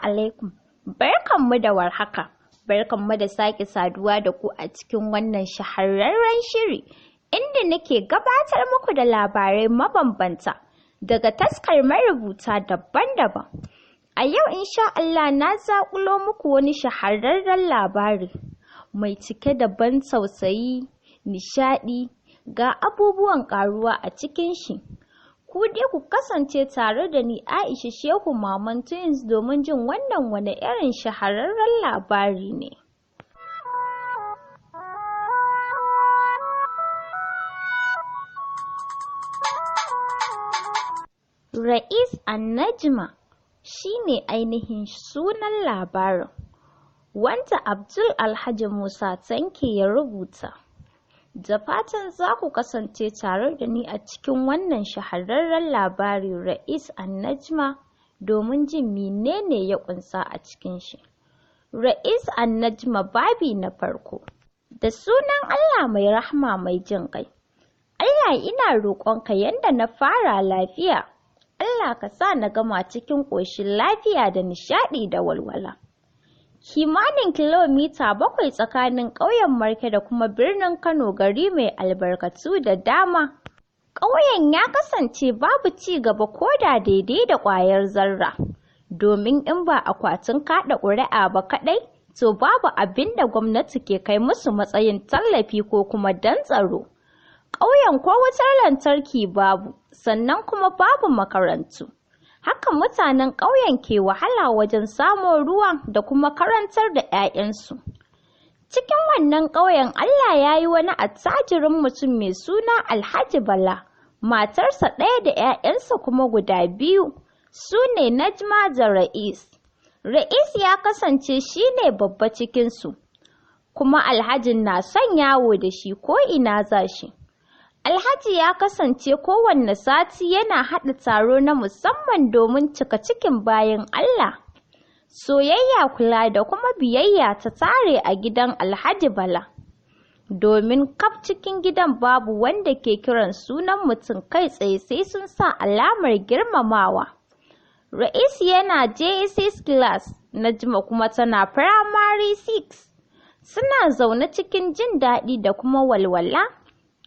Alaikum. Barkanmu da warhaka. Barkanmu da sake saduwa da ku a cikin wannan shahararren shiri inda nake gabatar muku da labarai mabambanta daga taskar marubuta daban-daban. A yau insha Allah na zaƙulo muku wani shahararren labari mai cike da ban tausayi, nishaɗi, ga abubuwan ƙaruwa a cikin shi. Ku dai ku kasance tare da ni, Aisha Shehu, Maman Twins, domin jin wannan wani irin shahararren labari ne. Ra'is Annajma shi ne ainihin sunan labarin, wanda Abdul Alhaji Musa Tanke ya rubuta. Da fatan za ku kasance tare da ni a cikin wannan shahararren labari Ra'is Annajma domin jin menene ya kunsa a cikin shi. Ra'is Annajma, babi na farko. Da sunan Allah mai rahama mai jin ƙai. Allah, ina roƙonka, yanda na fara lafiya, Allah ka sa na gama cikin ƙoshin lafiya da nishaɗi da walwala. Kimanin kilomita 7 tsakanin ƙauyen Marke da kuma birnin Kano, gari mai albarkatu da dama. Ƙauyen ya kasance babu ci gaba ko da daidai da ƙwayar zarra, domin in ba akwatin kaɗa ƙuri'a ba kaɗai, to babu abin da gwamnati ke kai musu matsayin tallafi ko kuma dan tsaro. Ƙauyen ko wutar lantarki babu, sannan kuma babu makarantu. Haka mutanen ƙauyen ke wahala wajen samo ruwa da kuma karantar da 'ya'yansu. Cikin wannan ƙauyen Allah ya yi wani attajirin mutum mai suna Alhaji Bala, matarsa ɗaya da 'ya'yansa kuma guda biyu, su ne Najma da Ra'is. Ra'is ya kasance shi ne babba cikinsu, kuma Alhajin na son yawo da shi ko ina za shi. Alhaji ya kasance kowanne sati yana haɗa taro na musamman domin cika cikin bayan Allah. Soyayya, kula da kuma biyayya ta tare a gidan Alhaji Bala. Domin kaf cikin gidan babu wanda ke kiran sunan mutum kai tsaye sai sun sa alamar girmamawa. Ra'is yana JSS class, Najma kuma tana primary 6. Suna zaune cikin jin daɗi da kuma walwala.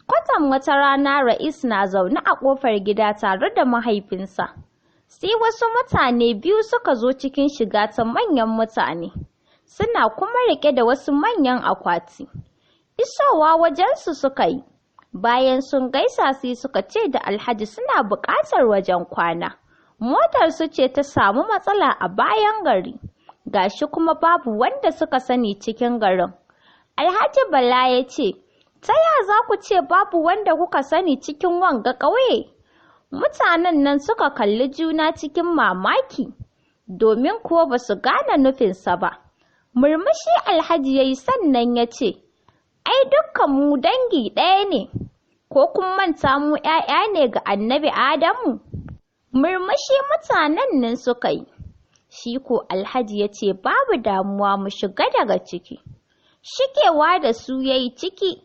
Kwatsam wata rana Ra'is na zaune a ƙofar gida tare da mahaifinsa. Sai wasu mutane biyu suka zo cikin shiga ta manyan mutane, suna kuma riƙe da wasu manyan akwati. Isowa wajensu suka yi. Bayan sun gaisa, sai suka ce da Alhaji suna buƙatar wajen kwana. Motar su ce ta samu matsala a bayan gari. Gashi kuma babu wanda suka sani cikin garin. Alhaji Bala ya ce, "Ta ya za ku ce babu wanda kuka sani cikin wanga ƙauye?" Mutanen nan suka kalli juna cikin mamaki, domin kuwa ba su gane nufinsa ba. Murmushi Alhaji ya yi, sannan ya ce, "Ai dukkan mu dangi ɗaya ne, ko kun manta mu ‘ya'ya ne ga Annabi Adamu?" Murmushi mutanen nan suka yi. Shi ko Alhaji ya ce, "Babu damuwa, mu shiga daga ciki." Shigewa da su ya yi ciki.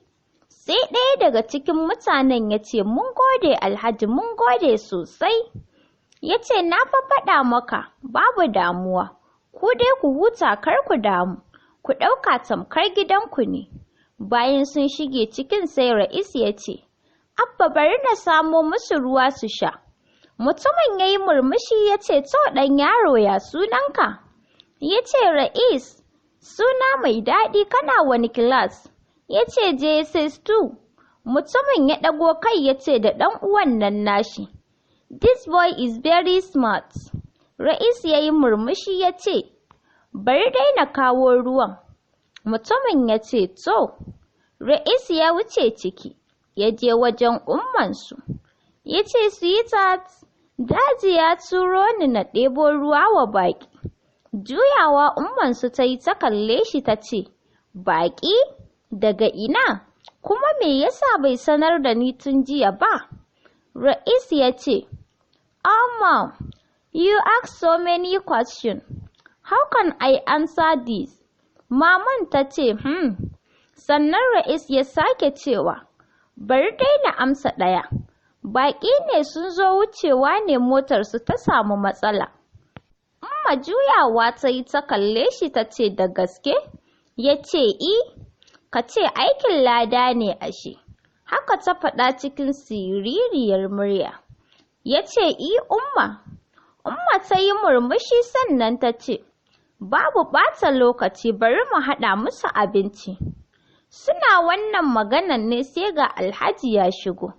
Sai ɗaya daga cikin mutanen ya ce, "Mun gode, Alhaji, mun gode sosai." Ya ce, "Na fa faɗa maka babu damuwa, ku dai ku huta, kar ku damu, ku ɗauka tamkar gidanku ne." Bayan sun shige cikin, sai Ra'is ya ce, "Abba, bari na samo musu ruwa su sha." Mutumin ya yi murmushi ya ce, "To, ɗan yaro, ya sunanka?" Ya ce, "Ra'is." "Suna mai daɗi, kana wani class?" Ya ce, "JSS 2." Mutumin ya ɗago kai ya ce da ɗan uwan nan nashi, "This boy is very smart." Ra'is ya yi murmushi ya ce, "Bari dai na kawo ruwan." Mutumin ya ce, "To." Ra'is ya wuce ciki, ya je wajen ummansu. Ya ce, "Sweetheart, Daddy ya turo ni na ɗebo ruwa wa baƙi." Juyawa ummansu ta yi ta kalle shi ta ce, "Baƙi? Daga ina? Kuma me yasa bai sanar da ni tun jiya ba?" Ra'is ya ce, "Oh Mom, you ask so many questions. How can I answer this?" Maman ta ce, Sannan Ra'is ya sake cewa, "Bari dai na amsa ɗaya. Baƙi ne sun zo wucewa ne motarsu ta samu matsala." Umma Umma juyawa ta yi ta kalle shi ta ce da gaske? Ya ce i, ka ce aikin lada ne ashe. Haka ta faɗa cikin siririyar murya. Ya ce i Umma. Umma ta yi murmushi sannan ta ce, babu ɓata lokaci, bari mu haɗa musu abinci. Suna wannan maganan ne sai ga Alhaji ya shigo.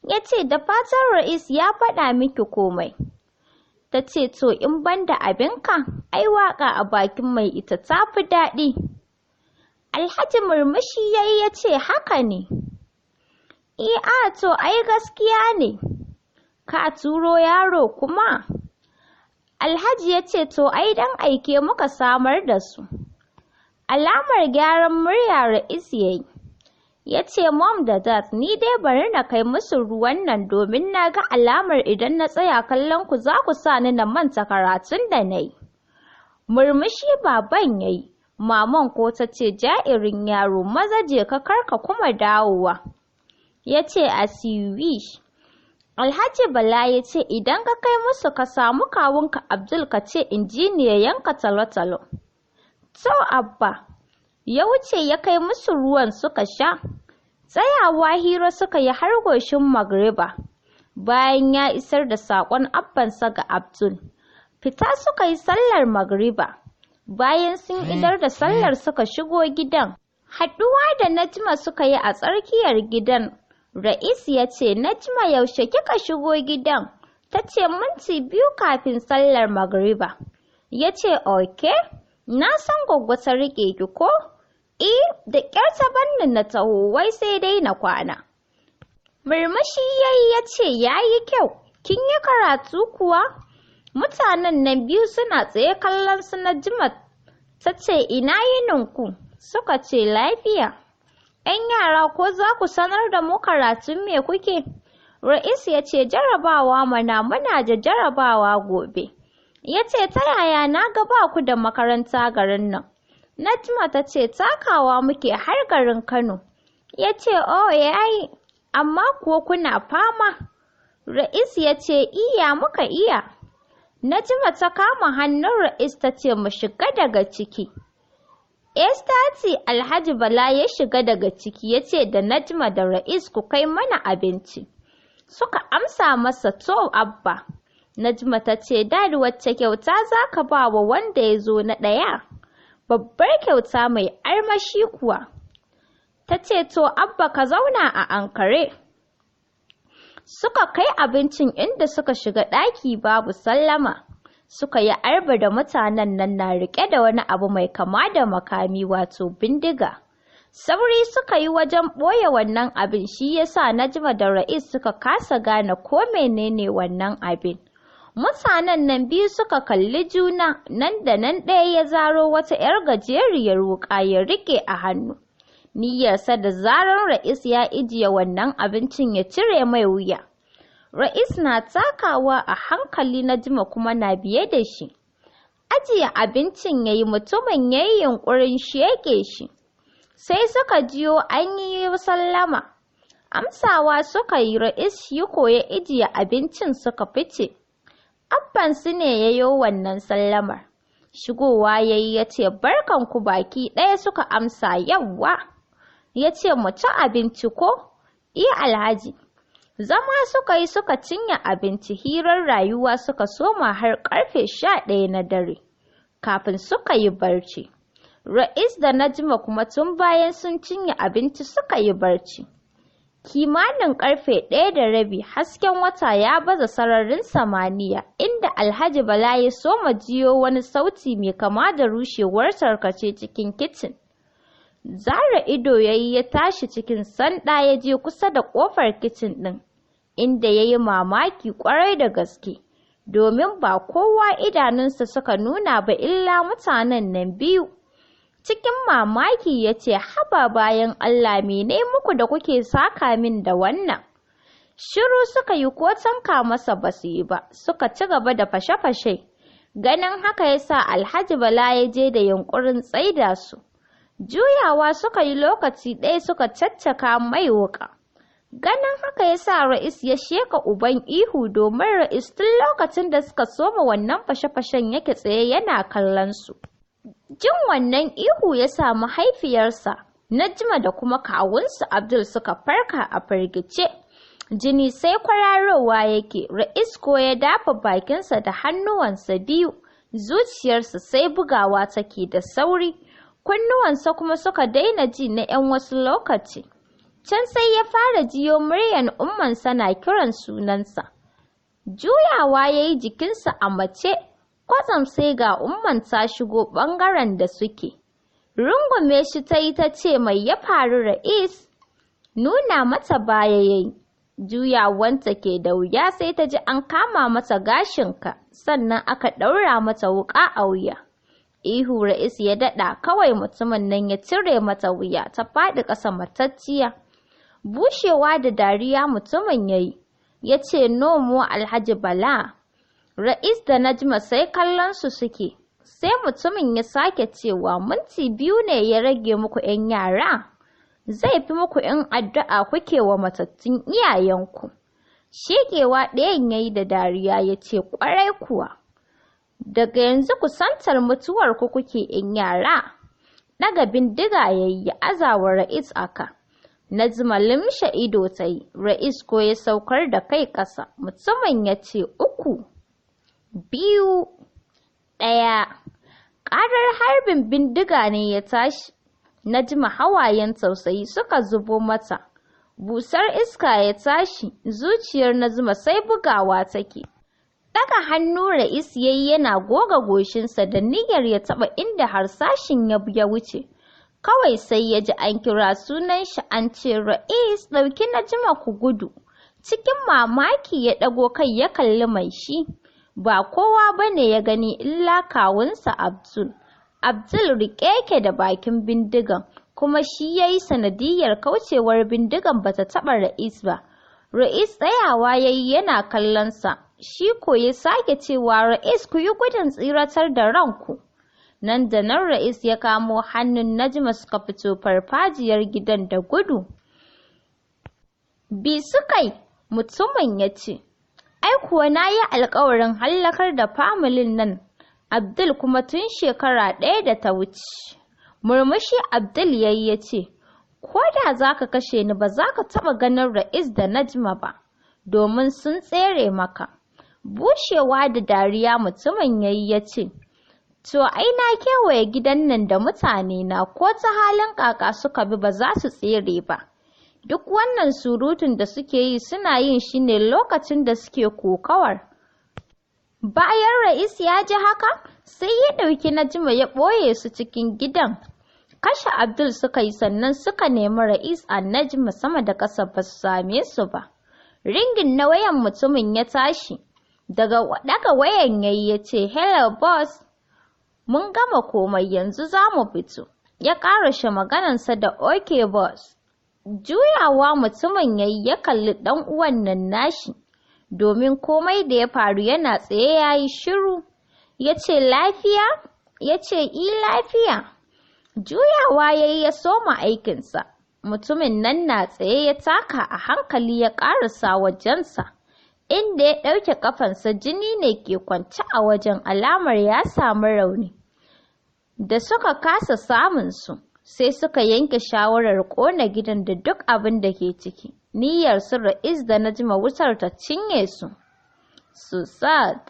Ya ce da fatan Ra'is ya faɗa miki komai. Ta ce to in banda abinka, ai waƙa a bakin mai ita ta fi daɗi. Alhaji murmushi ya yi ya ce haka ne. A to ai gaskiya ne. Ka turo yaro kuma? Alhaji ya ce to ai dan aike muka samar da su. Alamar gyaran murya Ra'is ya yi. Ya ce Mom da Dad, ni dai bari na kai musu ruwan nan domin na ga alamar idan na tsaya kallon ku za ku sa ni na manta karatun da na yi. Murmushi baban ya yi. Maman ko ta ce ja'irin yaro, maza je ka karka kuma dawowa. Ya ce as you wish. Alhaji Bala ya ce idan ka kai musu ka samu kawunka Abdul ka ce injiniya yanka talo-talo. To Abba, ya wuce ya kai musu ruwan suka sha. Tsayawa hira suka yi har goshin magriba. Bayan ya isar da saƙon abbansa ga Abdul, fita suka yi sallar magriba. Bayan sun idar da sallar suka shigo gidan. Haɗuwa da Najma suka yi a tsakiyar gidan. Ra'is ya ce, Najma, yaushe kika shigo gidan? Ta ce minti 2 kafin sallar magriba. Ya ce okay, na san Gwaggo ta riƙe ki ko? Eh, da ƙyar ta banni na taho, wai sai dai na kwana. Murmushi ya yi ya ce ya yi kyau, kin yi karatu kuwa? Mutanen nan biyu suna tsaye kallon su Najma ta ce ina yininku? Suka ce lafiya. ‘Yan yara, ko za ku sanar da mu karatun me kuke? Ra'is ya ce jarabawa mana, muna da jarabawa gobe. Ya ce ta yaya, na ga ba ku da makaranta garin nan? Najma ta ce takawa muke har garin Kano. Ya ce oh yayi, amma kuwa kuna fama. Ra'is ya ce iya muka iya. Najma ta kama hannun Ra'is ta ce mu shiga daga ciki. Estati Alhaji Bala ya shiga daga ciki ya ce da Najma da Ra'is, ku kai mana abinci. Suka amsa masa to Abba. Najma ta ce Dad, wacce kyauta za ka ba wa wanda ya zo na ɗaya? Babbar kyauta mai armashi kuwa. Ta ce to Abba, ka zauna a ankare. Suka kai abincin inda suka shiga ɗaki babu sallama. Suka yi arba da mutanen nan na riƙe da wani abu mai kama da makami, wato bindiga. Sauri suka yi wajen ɓoye wannan abin, shi yasa Najma da Ra'is suka kasa gane ko menene wannan abin. Mutanen nan biyu suka kalli juna, nan da nan ɗaya ya zaro wata 'yar gajeriyar wuƙa ya riƙe a hannu. Niyyarsa da zarar Ra'is ya ijiye wannan abincin ya cire mai wuya. Ra'is na takawa a hankali, Najma kuma na biye da shi. Ajiye abincin ya yi, mutumin ya yi yunƙurin sheƙe shi. Sai suka jiyo an yi sallama. Amsawa suka yi, Ra'is shi ko ya ijiye abincin suka fice. Abbansu ne ya yo wannan sallamar. Shigowa ya yi ya ce barkanku baki ɗaya, suka amsa yawwa. Ya ce mu ci abinci ko? Iya Alhaji. Zama suka yi suka cinye abinci, hirar rayuwa suka soma har karfe 11 na dare, kafin suka yi barci. Ra'is da Najma kuma tun bayan sun cinye abinci suka yi barci. Kimanin karfe 1:30, hasken wata ya baza sararin samaniya, inda Alhaji Bala ya soma jiyo wani sauti mai kama da rushewar tarkace cikin kicin. Zara ido ya yi ya tashi cikin sanda ya je kusa da ƙofar kicin ɗin, inda ya yi mamaki ƙwarai da gaske, domin ba kowa idanunsa suka nuna ba illa mutanen nan biyu. Cikin mamaki ya ce haba bayan Allah, mene muku da kuke saka min da wannan? Shiru suka yi, ko tanka masa ba su yi ba, suka ci gaba da fashe-fashe. Ganin haka ya sa Alhaji Bala ya je da yunƙurin tsaida su. Juyawa suka yi lokaci ɗaya suka caccaka mai wuƙa. Ganin haka ya sa Ra'is ya sheka uban ihu, domin Ra'is tun lokacin da suka soma wannan fashe-fashen yake tsaye yana kallon su. Jin wannan ihu ya sa mahaifiyarsa Najma da kuma kawunsu Abdul suka farka a firgice. Jini sai kwararowa yake, Ra'is ko ya dafa bakinsa da hannuwansa biyu, zuciyarsa sai bugawa take da sauri, kunnuwansa kuma suka daina ji na 'yan wasu lokaci. Can sai ya fara jiyo muryan ummansa na kiran sunansa. Juyawa ya yi jikinsa a mace, kwatsam sai ga umman ta shigo ɓangaren da suke. Rungume shi ta yi ta ce, "Mai ya faru, Ra'is?" Nuna mata baya ya yi. Juyawanta ke da wuya sai ta ji an kama mata gashinka, sannan aka ɗaura mata wuƙa a wuya. Ihu Ra'is ya daɗa, kawai mutumin nan ya cire mata wuya, ta faɗi ƙasa matacciya. Bushewa da dariya mutumin ya yi, ya ce, "No more Alhaji Bala." Ra'is da Najma sai kallon su suke. Sai mutumin ya sake cewa, "Minti 2 ne ya rage muku, 'yan yara. Zai fi muku in addu'a kuke wa matattun iyayenku." Shekewa ɗayan ya yi da dariya ya ce, "Ƙwarai kuwa. Daga yanzu kusantar mutuwar ku kuke, 'yan yara." Ɗaga bindiga ya yi ya azawa Ra'is aka. Najma limshe ido ta yi, Ra'is ko ya saukar da kai ƙasa. Mutumin ya ce, "Uku, 2, 1." Ƙarar harbin bindiga ne ya tashi. Najma hawayen tausayi suka zubo mata. Busar iska ya tashi, zuciyar Najma sai bugawa take. Ɗaga hannu Ra'is ya yi yana goga goshinsa da niyyar ya taɓa inda harsashin ya wuce. Kawai sai ya ji an kira sunan shi an ce, "Ra'is, ɗauki Najma ku gudu." Cikin mamaki ya ɗago kai ya kalli mai shi. Ba kowa ba ne ya gani illa kawunsa Abdul. Abdul riƙe yake da bakin bindigan, kuma shi ya yi sanadiyyar kaucewar bindigan bata taɓa Ra'is ba. Ra'is tsayawa ya yi yana kallonsa, shi ko ya sake cewa, "Ra'is, ku yi gudun tsiratar da ranku." Nan da nan Ra'is ya kamo hannun Najma suka fito farfajiyar gidan da gudu. "Bi su kai," mutumin ya ce. "Ai kuwa na yi alkawarin hallakar da familin nan Abdul kuma tun shekara ɗaya da ta wuce." Murmushi Abdul ya yi ya ce, "Ko da za ka kashe ni, ba za ka taɓa ganin Ra'is da Najma ba, domin sun tsere maka." Bushewa da dariya mutumin ya yi ya ce, "To ai na kewaye gidan nan da mutane na, ko ta halin kaka suka bi ba za su tsere ba. Duk wannan surutun da suke yi, suna yin shi ne lokacin da suke kokawar." Bayan Ra'is ya ji haka, sai ya ɗauki Najma ya ɓoye su cikin gidan. Kashe Abdul suka yi, sannan suka nemi Ra'is a Najma sama da ƙasa ba su same su ba. Ringing na wayan mutumin ya tashi. Daga daga wayan yayi ya ce, "Hello boss, mun gama komai, yanzu za mu fito." Ya ƙarashe maganansa da, "Okay boss." Juyawa mutumin yayi ya kalli ɗan uwan nan nashi, domin komai da ya faru yana tsaye ya yi shiru. Ya ce, "Lafiya?" Ya ce, "I, lafiya." Juyawa ya yi ya soma aikinsa. Mutumin nan na tsaye ya taka a hankali ya ƙarasa wajensa. Inda ya ɗauke ƙafansa jini ne ke kwance a wajen, alamar ya samu rauni. Da suka kasa samun su, sai suka yanke shawarar ƙona gidan da duk abin da ke ciki. Niyyar su Ra'is da Najma wutar ta cinye su. Susat,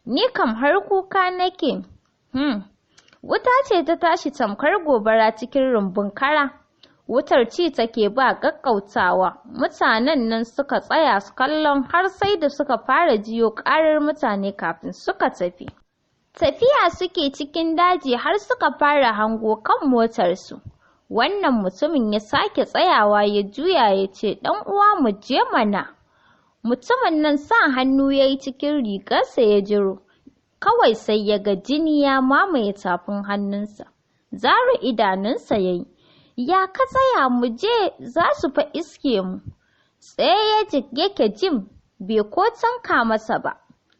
ni kam har kuka nake. Wuta ce ta tashi tamkar gobara cikin rumbun kara. Wutar ci take ba ƙaƙƙautawa. Mutanen nan suka tsaya kallon har sai da suka fara jiyo ƙarar mutane kafin suka tafi. Tafiya suke cikin daji har suka fara hango kan motarsu. Wannan mutumin ya sake tsayawa ya juya ya ce, "Ɗan uwa, mu je mana." Mutumin nan sa hannu ya yi cikin rigarsa ya jiro. Kawai sai ya ga jini ya mamaye tafin hannunsa. Zaro idanunsa ya yi. "Ya ka tsaya? Mu je, za su fa iske mu." Tsaye yake jim, bai ko tanka masa ba.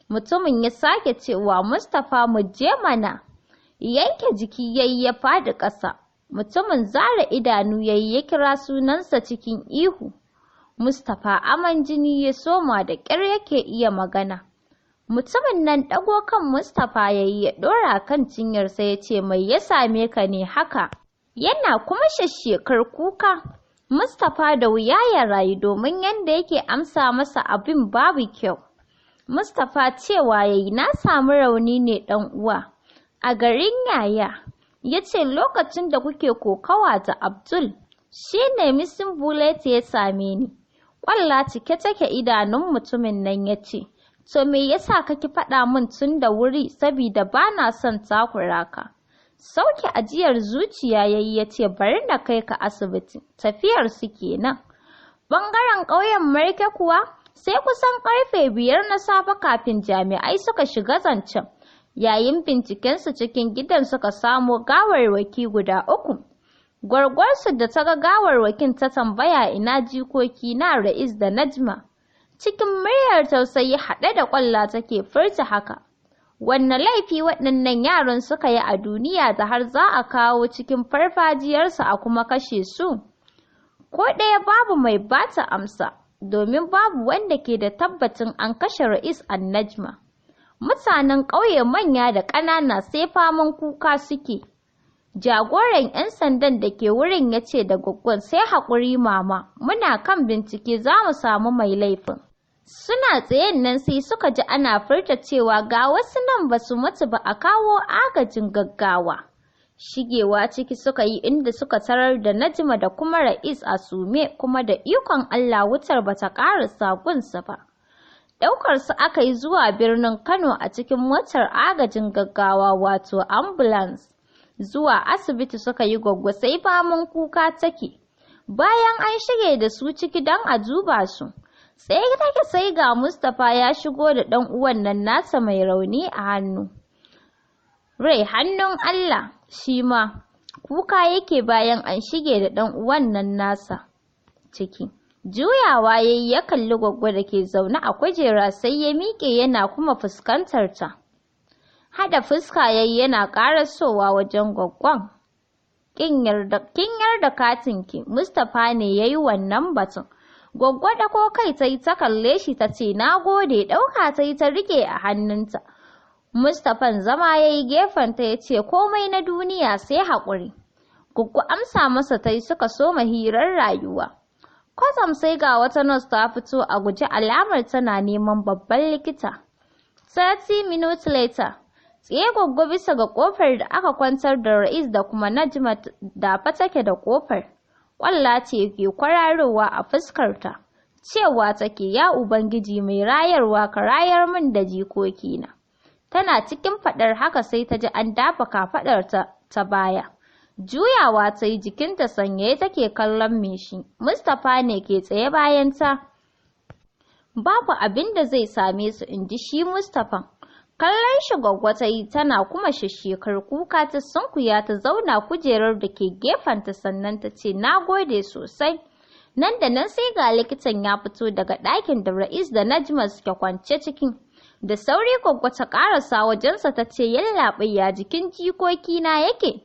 Mutumin ya sake cewa, "Mustapha, mu je mana." Yanke jiki yayi ya faɗi ƙasa. Mutumin zara idanu yayi ya kira sunansa cikin ihu. Mustapha aman jini ya soma, da ƙyar yake iya magana. Mutumin nan ɗago kan Mustapha ya yi, ya ɗora kan cinyarsa, ya ce, "Mai ya same ka ne haka?" Yana kuma shashshekar kuka. Mustapha da wuya ya rayu, domin yadda yake amsa masa abin babu kyau. Mustapha cewa ya yi, "Na samu rauni ne, ɗan uwa, a garin yaya." Ya ce, "Lokacin da kuke kokawa da Abdul, shi ne missing bullet ya same ni." Ƙwalla cike take idanun mutumin nan, ya ce, "To, me yasa kaki faɗa min tun da wuri? Sabida ba na son takura ka." Sauke ajiyar zuciya ya yi, ya ce, "Bari na kai ka asibiti." Tafiyar su kenan. Ɓangaren ƙauyen Marke kuwa, sai kusan karfe 5 na safe kafin jami'ai suka shiga zancen. Yayin bincikensu cikin gidan suka samo gawarwaki guda uku. Gwaggwarsu da ta ga gawarwakin ta tambaya, "Ina jikoki na Ra'is da Najma?" Cikin muryar tausayi haɗe da ƙwalla take furta haka. Wanne laifi waɗannan yaran suka yi a duniya da har za a kawo cikin farfajiyarsu a kuma kashe su? Ko ɗaya babu mai bata amsa, domin babu wanda ke da tabbacin an kashe Ra'is an Najma. Mutanen ƙauye, manya da ƙanana, sai faman kuka suke. Jagoran 'yan sandan da ke wurin ya ce da gwaggon, "Sai haƙuri mama, muna kan bincike, za mu samu mai laifin." Suna tsayen nan sai suka ji ana furta cewa ga wasu nan ba su mutu ba, a kawo agajin gaggawa. Shigewa ciki suka yi, inda suka tarar da Najma da kuma Ra'is a sume, kuma da ikon Allah wutar bata ƙarasa gunsa ba. Ɗaukar su aka yi zuwa birnin Kano a cikin motar agajin gaggawa, wato ambulance. Zuwa asibiti suka yi, gwaggo sai faman kuka take. Bayan an shige da su ciki don a duba su, tsaye take sai ga Mustapha ya shigo da ɗan uwan nan nasa mai rauni a hannu. Rai hannun Allah, shi ma kuka yake. Bayan an shige da ɗan uwan nan nasa ciki, juyawa yayi ya kalli gwaggo da ke zaune a kujera, sai ya miƙe yana kuma fuskantar ta. Hada fuska yayi yana ƙarasowa wajen gwaggon. "Kin yarda katinki?" Mustapha ne yayi wannan batun. Gwaggwa ko kai ta yi ta kalle shi, ta ce, "Na gode." Ɗauka ta yi ta riƙe a hannunta. Mustaphan zama ya yi gefenta, ya ce, "Komai na duniya sai haƙuri." Gwaggwa amsa masa ta yi, suka soma hirar rayuwa. Kwatsam sai ga wata nurse ta fito a guje, alamar tana neman babban likita. 30 minutes later, tsaye gwaggo bisa ga kofar da aka kwantar da Ra'is da kuma Najma, dafe take da kofar. Kwalla ce ke kwararowa a fuskarta. Cewa take, "Ya Ubangiji mai rayarwa, ka rayar min da jikokina." Tana cikin faɗar haka sai ta ji an dafa kafaɗarta ta baya. Juyawa ta yi, jikinta sanyaye take kallon me shi. Mustapha ne ke tsaye bayan ta. "Babu abin da zai same su," in ji shi Mustapha. Kallon shi gwaggwa ta yi tana kuma shashshekar kuka, ta sunkuya ta zauna kujerar da ke gefenta, sannan ta ce, "Na gode sosai." Nan da nan sai ga likitan ya fito daga ɗakin da Ra'is da Najma suke kwance cikin. Da sauri gwaggwa ta ƙarasa wajensa, ta ce, "Yallaɓai, ya jikin jikokina yake?"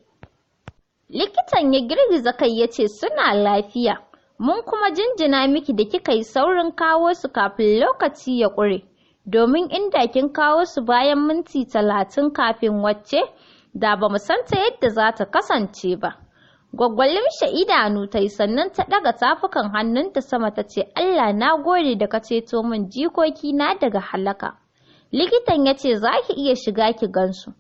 Likitan ya girgiza kai, ya ce, "Suna lafiya. Mun kuma jinjina miki da kika yi saurin kawo su kafin lokaci ya ƙure. Domin inda kin kawo su bayan minti 30 kafin wacce, da ba mu san ta yadda za ta kasance ba." Gwaggwa limshe idanu ta yi, sannan ta ɗaga tafukan hannunta sama, ta ce, "Allah na gode da ka ceto min jikokina daga halaka." Likitan ya ce, "Za ki iya shiga ki gansu."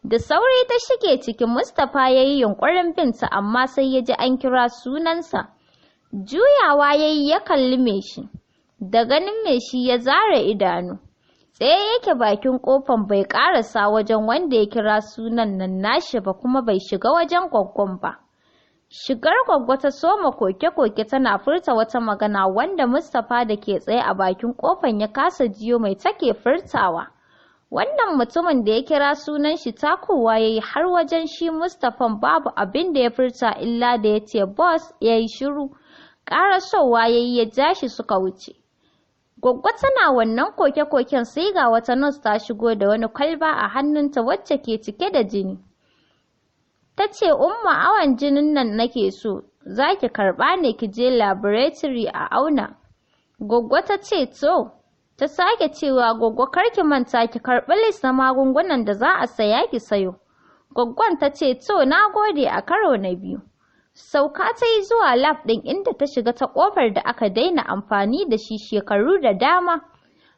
Da sauri ta shige cikin. Mustapha ya yi yunƙurin binta, amma sai ya ji an kira sunansa. Juyawa ya yi ya kalli me shi. Da ganin me shi ya zare idanu. Tsaye yake bakin kofan, bai ƙarasa wajen wanda ya kira sunan nan nashi ba, kuma bai shiga wajen gwaggon ba. Shigar gwaggo ta soma koke-koke, tana furta wata magana wanda Mustapha da ke tsaye a bakin kofan ya kasa jiyo mai take furtawa. Wannan mutumin da ya kira sunan shi takowa ya yi har wajen shi Mustapha, babu abin da ya furta illa da ya ce, "Boss," ya yi shiru. Ƙarasowa ya yi ya ja shi suka wuce. Gwaggwa tana wannan koke-koken sai ga wata nurse ta shigo da wani kwalba a hannunta wacce ke cike da jini. Ta ce, "Umma, awon jinin nan nake so, za ki karɓa ne ki je laboratory a auna." Goggo ta ce to. Ta sake cewa, "Goggo, kar ki manta ki karɓi list na magungunan da za a saya, ki sayo." Goggon ta ce to, na gode, a karo na biyu. Sauka ta yi zuwa lab ɗin, inda ta shiga ta ƙofar da aka daina amfani da shi shekaru da dama.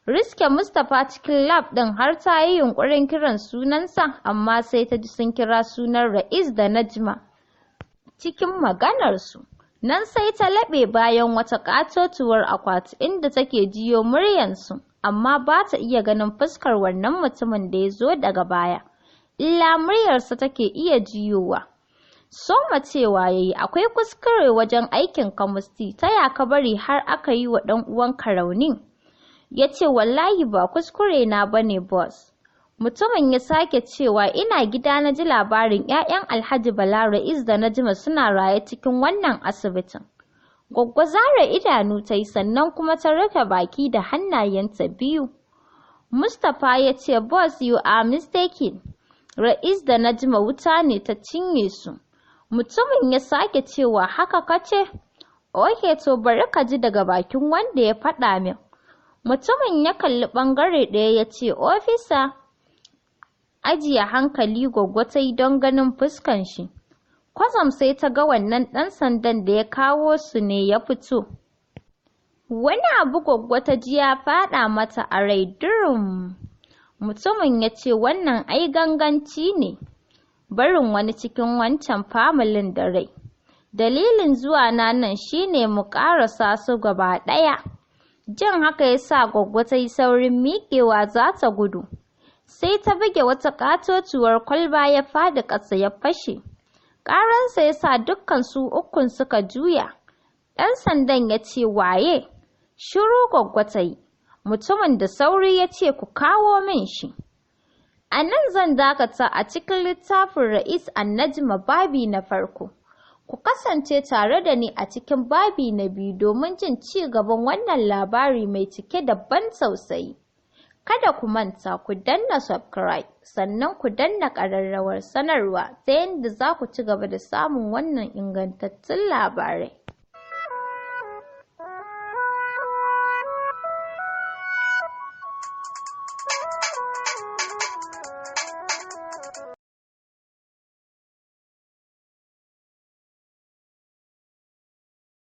Riske Mustapha cikin lab ɗin, har ta yi yunƙurin kiran sunansa, amma sai ta ji sun kira sunan Ra'is da Najma cikin maganarsu. Nan sai ta laɓe bayan wata ƙatotuwar akwati inda take jiyo muryansu, amma ba ta iya ganin fuskar wannan mutumin da ya zo daga baya. Illa muryarsa take iya jiyowa. Soma cewa yayi, "Akwai kuskure wajen aikin ka, Musti, ta ya ka bari har aka yi wa ɗan uwanka rauni?" Ya ce, "Wallahi ba kuskure na bane, boss." Mutumin ya sake cewa, "Ina gida na ji labarin 'ya'yan Alhaji Bala, Ra'is da Najma, suna raye cikin wannan asibitin." Gwaggwa zara idanu ta yi, sannan kuma ta rufe baki da hannayenta biyu. Mustapha ya ce, "Boss, you are mistaken. Ra'is da Najma wuta ne ta cinye su." Mutumin ya sake cewa, "Haka kace? Okay, to bari ka ji daga bakin wanda ya faɗa min." Mutumin ya kalli ɓangare ɗaya ya ce, "Officer." Ajiye hankali Gwaggwa ta yi don ganin fuskan shi. Kwatsam sai ta ga wannan ɗan sandan da ya kawo su ne ya fito. Wani abu Gwaggwa ta ji ya faɗa mata a rai durum. Mutumin ya ce, "Wannan ai ganganci ne, barin wani cikin wancan familin da rai. Dalilin zuwa na nan shine mu ƙarasa su gaba ɗaya." Jin haka ya sa Gwaggwa ta yi saurin miƙewa za ta gudu. Sai ta buge wata ƙatotuwar kwalba, ya faɗi ƙasa ya fashe. Ƙaransa ya sa dukkan su ukun suka juya. Ɗan sandan ya ce, "Waye?" Shiru Gwaggwa ta yi. Mutumin da sauri ya ce, "Ku kawo min shi." A nan zan dakata a cikin littafin Ra'is and Najma, babi na farko. Ku kasance tare da ni a cikin babi na biyu domin jin ci gaban wannan labari mai cike da ban tausayi. Kada ku manta ku danna subscribe, sannan ku danna ƙararrawar sanarwa ta yadda za ku ci gaba da samun wannan ingantattun labarai.